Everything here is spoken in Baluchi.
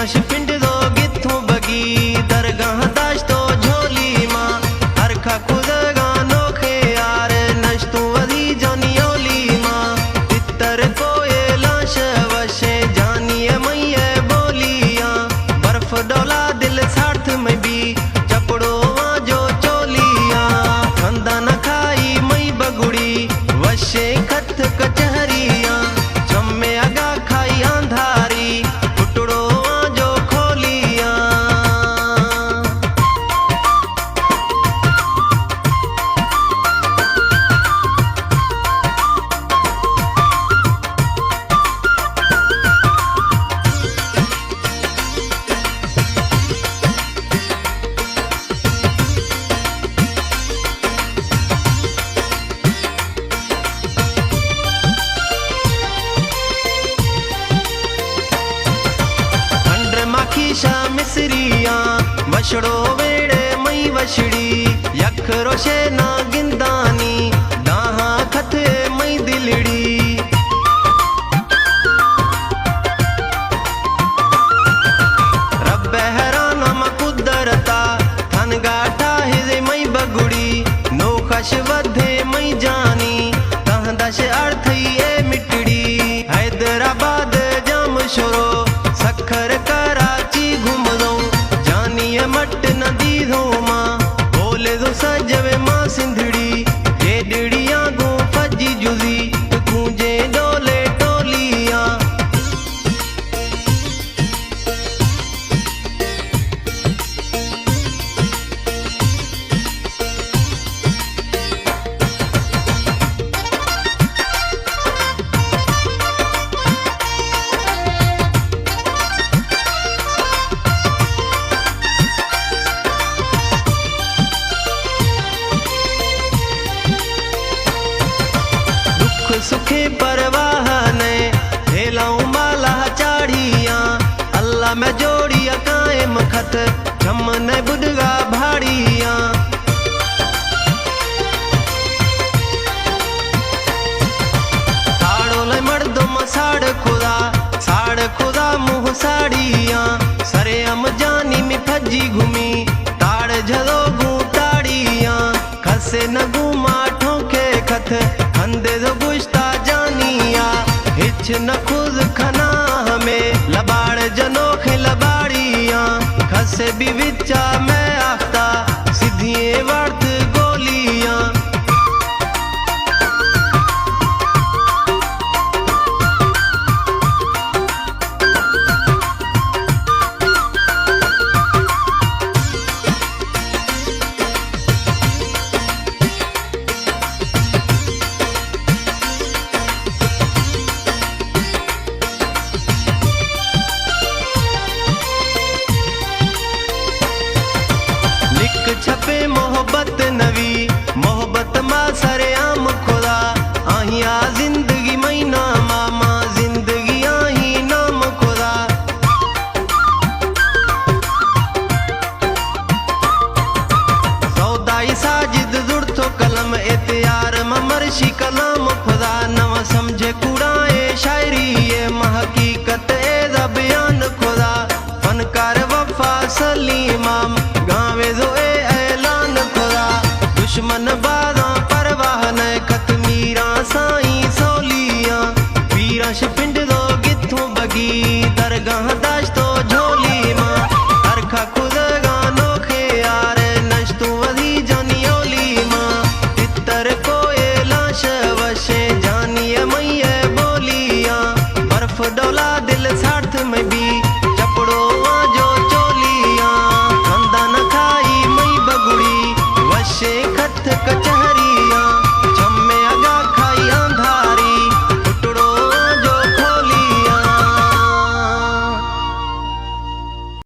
اش پنڈ دو گتھوں بگی درگاہ داشتو جھولی ماں، ہر کھا کھدگاں نوکھے یار نشتوں وزی جانی اولی ماں، تتر کوئے لانش وشیں جانی اے مئی اے بولیاں، برف ڈولا دل سارتھ میں بی چپڑو آں جو چولیاں، کھندا نہ کھائی مئی بگڑی وشیں کھت کچہریاں، چمے اگا کھائی آندھاری ٹٹڑو آں جو کھولیاں۔ ہنڈر ماکھی شاہ مصریاں، وشڑو ویڑے مئی وشڑی، یک روشے نا گندانی، داہاں کھتھے مئی دلڑی۔ رب حیران ہم قدرتا، تھن گاٹا ہزے مئی بگڑی، نوخش ودھے مئی جانی، تہندش ارتھئی اے مٹڑی۔ حیدرآباد جام شرو، سکھر کراچی گھمدوں، جانی مٹ ندیدوں ماں، بولے دو سجوے ماں سندھڑی، جیڈڑیاں گوں فجی جزی، کونجے ڈولے ٹولیاں۔ ڈکھ سکھیں پرواہ نئے، ہیلاؤں مالا چاڑھیاں، اللہ میں جوڑی قائم کھت، چم نئے بڈگا بھاڑیاں۔ ساڑو لئے مردم ساڑ خدا، ساڑ خدا منہ ساڑیاں، سرے ہم جانی می پھجی گھمی، تاڑ جھلو گوں تاڑیاں۔ کسے نہ گوں ما ٹھونکے کھت، ہندے دو گوشتا جانیا، ہچ نہ کھوز کھنا ہمے، لباڑ جنوخیں لباڑیاں، کسے بھی وچا میں آختا، سدھیے وارت گولیاں۔ لکھ چھپے محبت نوی، محبت ما سر عام خدا، آہیا زندگی مئی نام، ما زندگی آہی نام خدا۔ سودائی ساجد زڑتو قلم، اتیار ممرشی کلام خدا، نواں سمجھے کوڑا اے شاعری اے، ما حقیقت اے دا بیان خدا۔ فنکار وفا سلیم آم، گاوے دو اے اعلان خدا۔ دشمن بازاں پرواہ نئے، کھت میراں سائیں سولیاں۔ پیراں شپنڈ دو گتھوں بگی، درگاہ داشتو جھولی ماں۔ ہر کھا کھدگاں نوخے یار، نشتوں وزی جانی اولی ماں۔ تتر کوئے لانش وشیں، جانی اے مئی اے بولیاں۔ برف ڈولا دل سارتھ میں بی، چپڑو آں جو چولیاں۔ کھندا نہ کھائی مئی بگڑی، وشیں کھت کچہری